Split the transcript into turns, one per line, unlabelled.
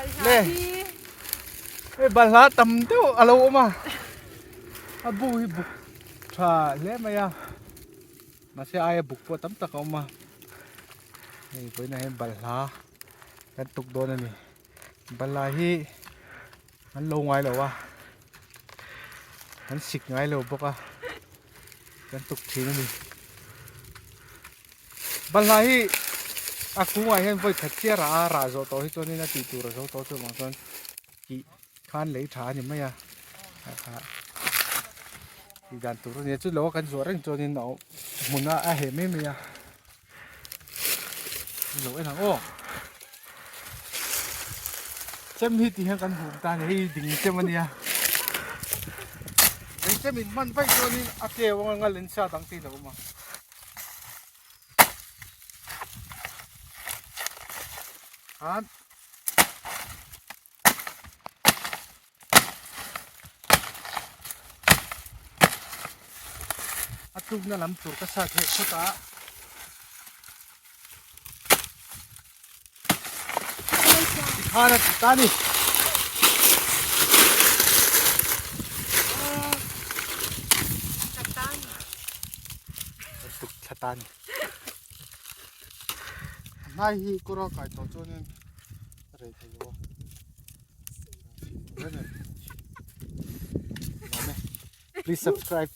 Le hei balhla tam deuh a lo awm a a bu hi buk tha hle mai a mahse aia buk pawh tam tak a awm a hei vawiinah hian balhla kan tuk dawn a ni balhla hi an lo ngai lo a an sik ngai lo bawk a kan tuk thin a ni. Balhla hi a kungah hian vawi khat chiah rah a, rah zawh tawh hi chuanin a tih tur a zo tawh chuvang chuan tih khan lei tha a ni mai a, tih dan tur a ni a, chu lo a kan zuah reng chuanin a hmun a a heh mai mai a, lo en ang aw. Chem hi tih hian kan hum ta a ni, hei ding chem a nia, ding chem in hman vaih chuanin a keu anga ngal in sa dang te in a awm a. Khan a tlukna lam tur ka sat theih phawt a. Tikhan a ti ta ni. Tuk thla ta ni. Hnai hi kawra kai tawh chuanin a rei thei lo a. Please subscribe.